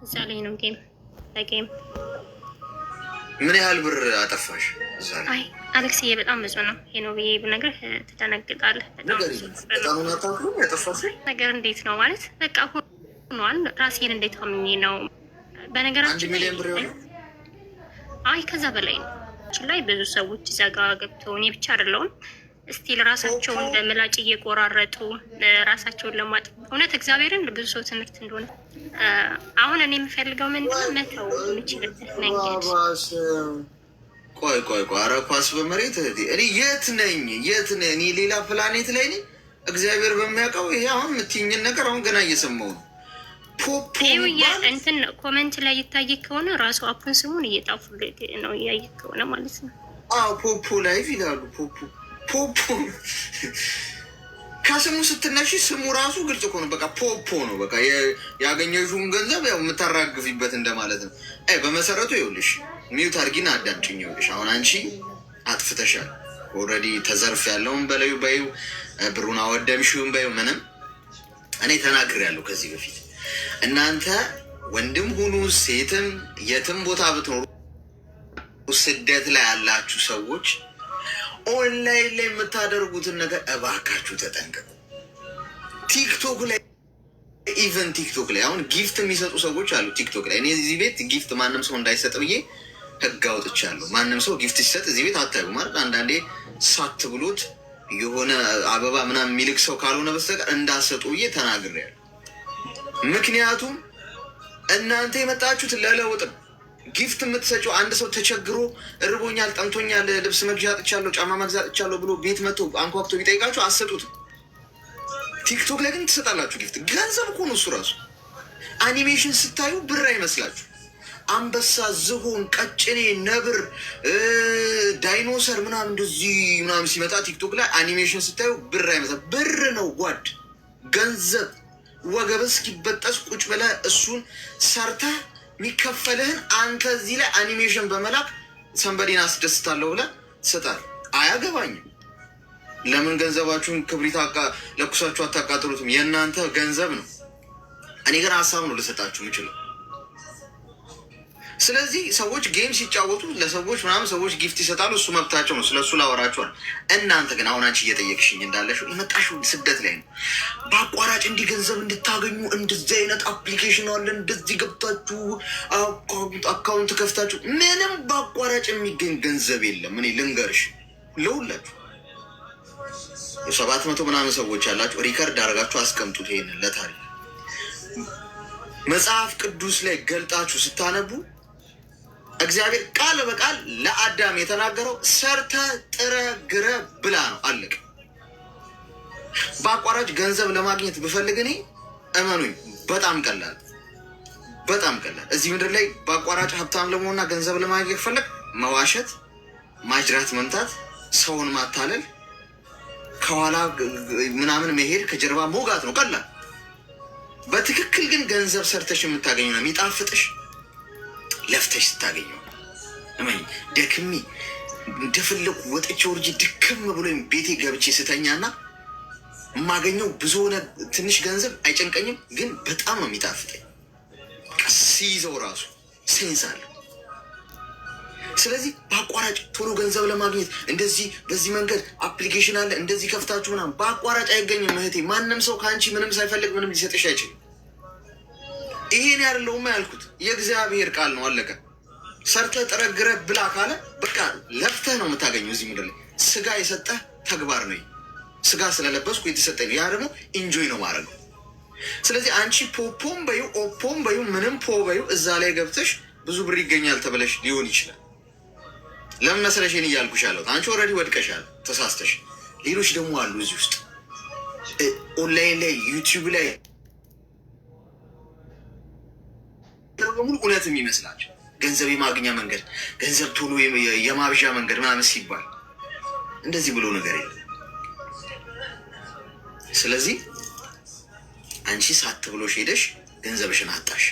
እዛ ላይ ነው game ለ game። ምን ያህል ብር አጠፋሽ እዛ ላይ? አይ አሌክስዬ፣ በጣም ብዙ ነው። ይሄ ነው ብዬ ብነግርህ ትደነግጣለህ። በጣም ብዙ ብር ነው። በጣም አታውቅም ያጠፋሽው? ነገር እንዴት ነው ማለት በቃ ሆኗል። ራሴን እንዴት አምኜ ነው አንድ በነገራችን ላይ ሚሊዮን ብር ይሆናል። አይ፣ ከዛ በላይ ነው። ላይ ብዙ ሰዎች እዛ ጋ ገብተው፣ እኔ ብቻ አይደለሁም፣ still ራሳቸውን በምላጭ እየቆራረጡ ራሳቸውን ለማጥ እውነት እግዚአብሔርን ብዙ ሰው ትምህርት እንደሆነ አሁን እኔ የምፈልገው ምንድነው መተው የምችልበት መንገድ። ቆይ ቆይ ቆይ፣ ኧረ ኳስ በመሬት እህቴ፣ እኔ የት ነኝ? የት ነኝ? እኔ ሌላ ፕላኔት ላይ ነኝ። እግዚአብሔር በሚያውቀው ይሄ አሁን የምትይኝን ነገር አሁን ገና እየሰማሁ ነው። ፖፖ ይኸው የሚባል እንትን comment ላይ ይታይ ከሆነ ራሱ app ኡን ስሙን እየጣፉ ነው፣ እያየ ከሆነ ማለት ነው። አዎ፣ ፖፖ live ይላሉ። ፖፖ ፖፖ ከስሙ ስትነሺ ስሙ ራሱ ግልጽ እኮ ነው። በቃ ፖፖ ነው። በቃ ያገኘሽውን ገንዘብ ያው የምታራግፊበት እንደማለት ነው። አይ፣ በመሰረቱ ይኸውልሽ፣ mute አድርጊና አዳምጪኝ። ይኸውልሽ፣ አሁን አንቺ አጥፍተሻል። Already ተዘርፍ ያለውን በለዩ በዩ፣ ብሩን አወደምሽውን በዩ፣ ምንም እኔ ተናግሬያለሁ ከዚህ በፊት። እናንተ ወንድም ሁኑ ሴትም የትም ቦታ ብትኖሩ ስደት ላይ ያላችሁ ሰዎች ኦንላይን ላይ የምታደርጉትን ነገር እባካችሁ ተጠንቀቁ። ቲክቶክ ላይ፣ even ቲክቶክ ላይ አሁን gift የሚሰጡ ሰዎች አሉ። ቲክቶክ ላይ እኔ እዚህ ቤት gift ማንም ሰው እንዳይሰጥ ብዬ ህግ አውጥቻለሁ። ማንም ሰው gift ሲሰጥ እዚህ ቤት አታዩ ማለት አንዳንዴ ሳት ብሎት የሆነ አበባ ምናምን የሚልክ ሰው ካልሆነ በስተቀር እንዳሰጡ ብዬ ተናግሬያለሁ። ምክንያቱም እናንተ የመጣችሁት ለለውጥ ነው። Gift የምትሰጪው አንድ ሰው ተቸግሮ እርቦኛል፣ ጠምቶኛል፣ ልብስ መግዣ አጥቻለሁ፣ ጫማ መግዛት አጥቻለሁ ብሎ ቤት መጥቶ አንኳኩቶ ቢጠይቃችሁ አትሰጡትም። ቲክቶክ ላይ ግን ትሰጣላችሁ gift። ገንዘብ እኮ ነው እሱ ራሱ። አኒሜሽን ስታዩ ብር አይመስላችሁ። አንበሳ፣ ዝሆን፣ ቀጭኔ፣ ነብር፣ ዳይኖሰር ምናምን እንደዚህ ምናምን ሲመጣ ቲክቶክ ላይ አኒሜሽን ስታዩ ብር አይመስላ፣ ብር ነው ጓድ፣ ገንዘብ። ወገብ እስኪበጠስ ቁጭ ብለህ እሱን ሰርተህ የሚከፈልህን አንተ እዚህ ላይ አኒሜሽን በመላክ somebody ን አስደስታለሁ ብለህ ትሰጣለህ። አያገባኝም። ለምን ገንዘባችሁን ክብሪት ለኩሳችሁ አታቃጥሉትም? የእናንተ ገንዘብ ነው። እኔ ግን ሀሳብ ነው ልሰጣችሁ የምችለው። ስለዚህ ሰዎች game ሲጫወቱ ለሰዎች ምናምን ሰዎች gift ይሰጣሉ። እሱ መብታቸው ነው። ስለሱ ላወራችኋል። እናንተ ግን አሁን አንቺ እየጠየቅሽኝ እንዳለሽው የመጣሽው ስደት ላይ ነው። በአቋራጭ እንዲህ ገንዘብ እንድታገኙ እንደዚህ አይነት application አለ፣ እንደዚህ ገብታችሁ account ከፍታችሁ፣ ምንም በአቋራጭ የሚገኝ ገንዘብ የለም። እኔ ልንገርሽ፣ ለሁላችሁ 700 ምናምን ሰዎች ያላችሁ record አድርጋችሁ አስቀምጡት። ይሄንን ለታሪክ መጽሐፍ ቅዱስ ላይ ገልጣችሁ ስታነቡ እግዚአብሔር ቃል በቃል ለአዳም የተናገረው ሰርተህ ጥረህ ግረህ ብላ ነው። አለቀ። በአቋራጭ ገንዘብ ለማግኘት ብፈልግ እኔ እመኑኝ በጣም ቀላል፣ በጣም ቀላል። እዚህ ምድር ላይ በአቋራጭ ሀብታም ለመሆንና ገንዘብ ለማግኘት ፈለግ መዋሸት፣ ማጅራት መምታት፣ ሰውን ማታለል፣ ከኋላ ምናምን መሄድ፣ ከጀርባ ሞጋት ነው። ቀላል። በትክክል ግን ገንዘብ ሰርተሽ የምታገኘው ነው የሚጣፍጥሽ ለፍተሽ ስታገኘው። እመኝ፣ ደክሜ እንደፈለኩ ወጥቼ ወርጄ ድክም ብሎ ቤቴ ገብቼ ስተኛና የማገኘው ብዙ ሆነ ትንሽ ገንዘብ አይጨንቀኝም፣ ግን በጣም ነው የሚጣፍጠኝ። ሲይዘው ራሱ sense አለው። ስለዚህ በአቋራጭ ቶሎ ገንዘብ ለማግኘት እንደዚህ በዚህ መንገድ application አለ እንደዚህ ከፍታችሁ ምናምን በአቋራጭ አይገኝም እህቴ። ማንም ሰው ከአንቺ ምንም ሳይፈልግ ምንም ሊሰጥሽ አይችልም። ይሄን ያደለውማ ያልኩት የእግዚአብሔር ቃል ነው። አለቀ። ሰርተህ ጥረህ ግረህ ብላ ካለ በቃ ለፍተህ ነው የምታገኘው። እዚህ ምድር ላይ ስጋ የሰጠህ ተግባር ነው። ስጋ ስለለበስኩ የተሰጠኝ ነው። ያ ደግሞ enjoy ነው ማድረገው። ስለዚህ አንቺ ፖፖም በዩ ኦፖም በዩ ምንም ፖ በዩ እዛ ላይ ገብተሽ ብዙ ብር ይገኛል ተብለሽ ሊሆን ይችላል። ለምን መሰለሽ ይሄን እያልኩሽ ያለሁት? አንቺ already ወድቀሻል፣ ተሳስተሽ። ሌሎች ደግሞ አሉ እዚህ ውስጥ ኦንላይን ላይ፣ ዩቲዩብ ላይ በሙሉ እውነት የሚመስላቸው ገንዘብ የማግኛ መንገድ፣ ገንዘብ ቶሎ የማብዣ መንገድ ምናምን ሲባል እንደዚህ ብሎ ነገር የለም። ስለዚህ አንቺ ሳት ብሎሽ ሄደሽ ገንዘብሽን አጣሽ።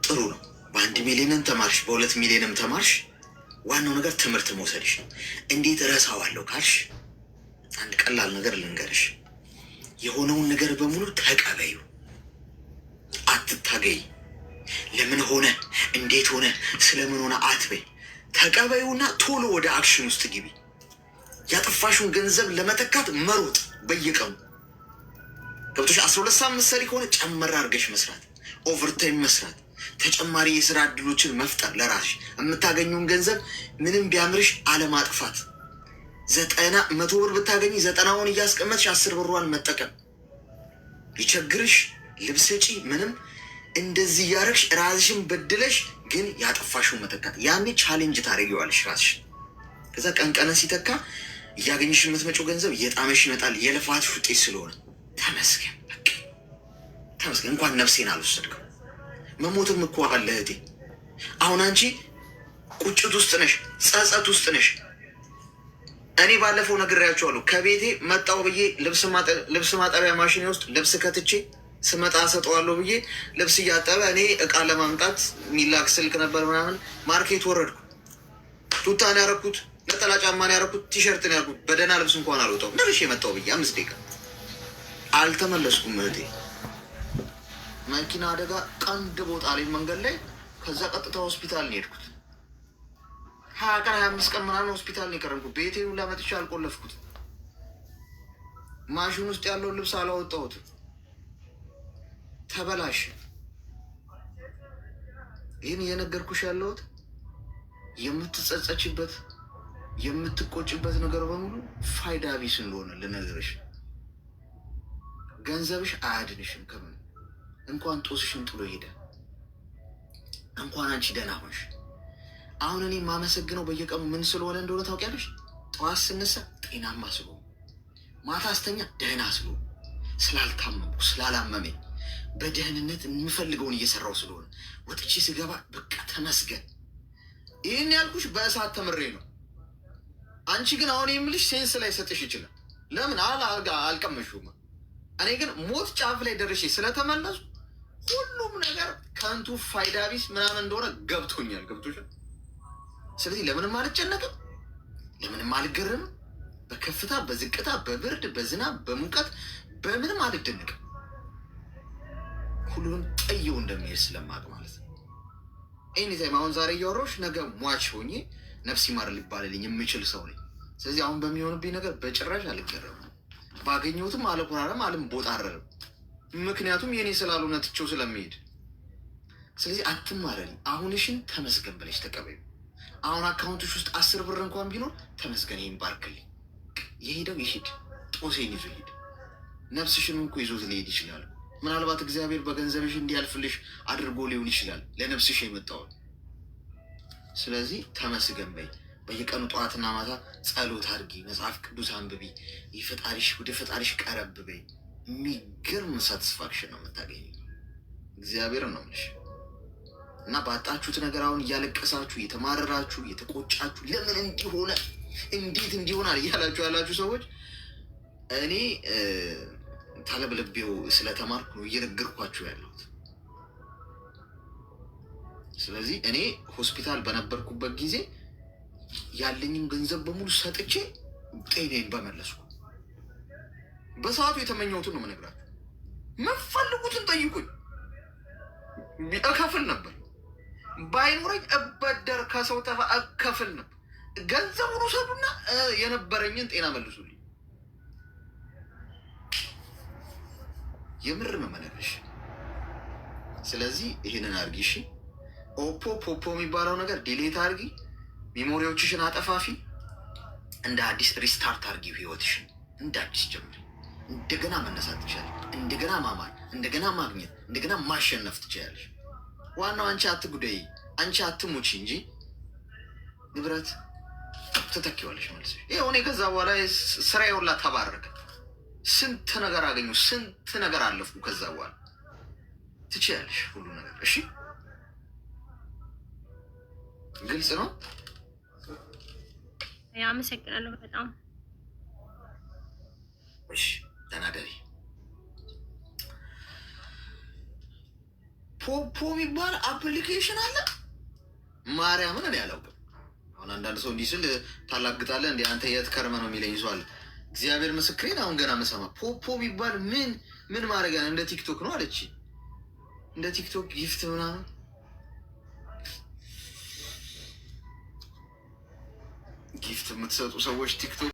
ጥሩ ነው። በ1 ሚሊዮንም ተማርሽ፣ በ2 ሚሊዮንም ተማርሽ፣ ዋናው ነገር ትምህርት መውሰድሽ ነው። እንዴት እረሳዋለሁ ካልሽ አንድ ቀላል ነገር ልንገርሽ። የሆነውን ነገር በሙሉ ተቀበዩ፣ አትታገይ። ለምን ሆነ፣ እንዴት ሆነ፣ ስለምን ሆነ አትበይ። ተቀበዩና ቶሎ ወደ action ውስጥ ግቢ። ያጠፋሽውን ገንዘብ ለመተካት መሮጥ በየቀኑ ገብቶሽ። 12 ሰዓት ምትሰሪ ከሆነ ጨመር አድርገሽ መስራት፣ overtime መስራት፣ ተጨማሪ የስራ እድሎችን መፍጠር፣ ለራስሽ የምታገኚውን ገንዘብ ምንም ቢያምርሽ አለማጥፋት። 90 100 ብር ብታገኚ 90ውን እያስቀመጥሽ 10 ብሯን መጠቀም። ቢቸግርሽ ልብስ እጪ ምንም እንደዚህ እያደረግሽ ራስሽን በድለሽ ግን ያጠፋሽውን መተካት። ያኔ challenge ታደርጊዋለሽ ራስሽ። ከዛ ቀን ቀንን ሲተካ እያገኘሽ የምትመጪው ገንዘብ እየጣመሽ ይመጣል። የልፋትሽ ውጤት ስለሆነ ተመስገን፣ በቃ ተመስገን። እንኳን ነፍሴን አልወሰድከው። መሞትም እኮ አለ እህቴ። አሁን አንቺ ቁጭት ውስጥ ነሽ፣ ጸጸት ውስጥ ነሽ። እኔ ባለፈው ነግሬያቸዋለሁ። ከቤቴ መጣው ብዬ ልብስ ማጠቢያ ማሽኔ ውስጥ ልብስ ከትቼ ስመጣ ሰጠዋለሁ ብዬ ልብስ እያጠበ እኔ እቃ ለማምጣት የሚላክ ስልክ ነበር ምናምን market ወረድኩ። ቱታን ያረኩት፣ ነጠላ ጫማን ያረኩት፣ ቲሸርትን ያረኩት። በደህና ልብስ እንኳን አልወጣሁም። ደርሼ የመጣው ብዬ 5 ደቂቃ አልተመለስኩም እህቴ። መኪና አደጋ ቀንድ ቦታ ላይ መንገድ ላይ፣ ከዛ ቀጥታ ሆስፒታል ነው የሄድኩት። 20 ቀን 25 ቀን ምናምን ሆስፒታል ነው የከረምኩት። ቤቴ ሁላ መጥቼ አልቆለፍኩት። ማሽን ውስጥ ያለውን ልብስ አላወጣሁትም። ተበላሸ። ይህን እየነገርኩሽ ያለሁት የምትጸጸችበት የምትቆጭበት ነገር በሙሉ ፋይዳ ቢስ እንደሆነ ልነግርሽ። ገንዘብሽ አያድንሽም። ከምን እንኳን ጦስሽን ጥሎ ሄደ፣ እንኳን አንቺ ደህና ሆንሽ። አሁን እኔ የማመሰግነው በየቀኑ ምን ስለሆነ እንደሆነ ታውቂያለሽ? ጠዋት ስነሳ ጤናማ ስለሆንኩ፣ ማታ ስተኛ ደህና ስለሆንኩ፣ ስላልታመምኩ፣ ስላላመመኝ፣ በደህንነት የምፈልገውን እየሰራው ስለሆነ ወጥቼ ስገባ በቃ ተመስገን። ይህን ያልኩሽ በእሳት ተምሬ ነው። አንቺ ግን አሁን የምልሽ sense ላይሰጥሽ ይችላል። ለምን አልቀመሽውም? እኔ ግን ሞት ጫፍ ላይ ደርሼ ስለተመለሱ ሁሉም ነገር ከንቱ ፋይዳ ቢስ ምናምን እንደሆነ ገብቶኛል። ገብቶሻል? ስለዚህ ለምንም አልጨነቅም፣ ለምንም አልገርምም። በከፍታ በዝቅታ፣ በብርድ በዝናብ በሙቀት በምንም አልደነቅም። ሁሉንም ጥዬው እንደሚሄድ ስለማቅ ማለት ነው። Anytime አሁን ዛሬ እያወራሁሽ ነገ ሟች ሆኜ ነፍስ ይማር ሊባልልኝ የምችል ሰው ነኝ። ስለዚህ አሁን በሚሆንብኝ ነገር በጭራሽ አልገረምም። ባገኘሁትም አልኩራራም፣ አልቦጣረርም። ምክንያቱም የኔ ስላልሆነ ትቼው ስለሚሄድ። ስለዚህ አትማረሪ። አሁንሽን ተመስገን ብለሽ ተቀበዩ። አሁን account ሽ ውስጥ 10 ብር እንኳን ቢኖር ተመስገን፣ ይህን ባርክልኝ። የሄደው ይሄድ፣ ጦሴን ይዞ ይሄድ። ነፍስሽን እኮ ይዞት ሊሄድ ይችላል። ምናልባት እግዚአብሔር በገንዘብሽ እንዲያልፍልሽ አድርጎ ሊሆን ይችላል ለነፍስሽ የመጣውን። ስለዚህ ተመስገን በይ። በየቀኑ ጠዋትና ማታ ጸሎት አድርጊ፣ መጽሐፍ ቅዱስ አንብቢ፣ የፈጣሪሽ ወደ ፈጣሪሽ ቀረብ በይ። የሚገርም satisfaction ነው የምታገኘው። እግዚአብሔር ነው የምልሽ። እና ባጣችሁት ነገር አሁን እያለቀሳችሁ፣ እየተማረራችሁ፣ እየተቆጫችሁ ለምን እንዲሆነ እንዴት እንዲሆናል እያላችሁ ያላችሁ ሰዎች እኔ ታለብልቤው ስለተማርኩ ነው እየነገርኳችሁ ያለሁት። ስለዚህ እኔ ሆስፒታል በነበርኩበት ጊዜ ያለኝን ገንዘብ በሙሉ ሰጥቼ ጤናዬን በመለስኩ። በሰዓቱ የተመኘሁትን ነው የምነግራችሁ። የምፈልጉትን ጠይቁኝ፣ እከፍል ነበር። ባይኖረኝ እበደር ከሰው ተፋ እከፍል ነበር። ገንዘቡን ውሰዱና የነበረኝን ጤና መልሱልኝ። የምር ነው የምነግርሽ። ስለዚህ ይህንን አድርጊ እሺ። ኦፖ ፖፖ የሚባለው ነገር delete አድርጊ። Memory ዎችሽን አጠፋፊ። እንደ አዲስ restart አድርጊው ህይወትሽን፣ እንደ አዲስ ጀምሪ። እንደገና መነሳት ትችላለሽ። እንደገና ማማር፣ እንደገና ማግኘት፣ እንደገና ማሸነፍ ትችላለሽ። ዋናው አንቺ አትጉደይ፣ አንቺ አትሙቺ እንጂ ንብረት ትተኪዋለሽ ማለት ነው። ይኸው እኔ ከዛ በኋላ ስራዬ ሁላ ተባረከ። ስንት ነገር አገኘሁ፣ ስንት ነገር አለፍኩ። ከዛ በኋላ ትችያለሽ ሁሉ ነገር። እሺ፣ ግልጽ ነው። አመሰግናለሁ በጣም። እሺ፣ ደህና ደሪ። ፖፖ የሚባል application አለ። ማርያምን እኔ አላውቅም። አሁን አንዳንድ ሰው እንዲህ ስል ታላግጣለህ እንዲ አንተ የት ከርመ ነው የሚለኝ ሰው አለ። እግዚአብሔር ምስክሬን አሁን ገና መሰማ ፖፖ የሚባል ምን ምን ማድረጊያ እንደ ቲክቶክ ነው አለች። እንደ ቲክቶክ gift ምናምን። Gift የምትሰጡ ሰዎች ቲክቶክ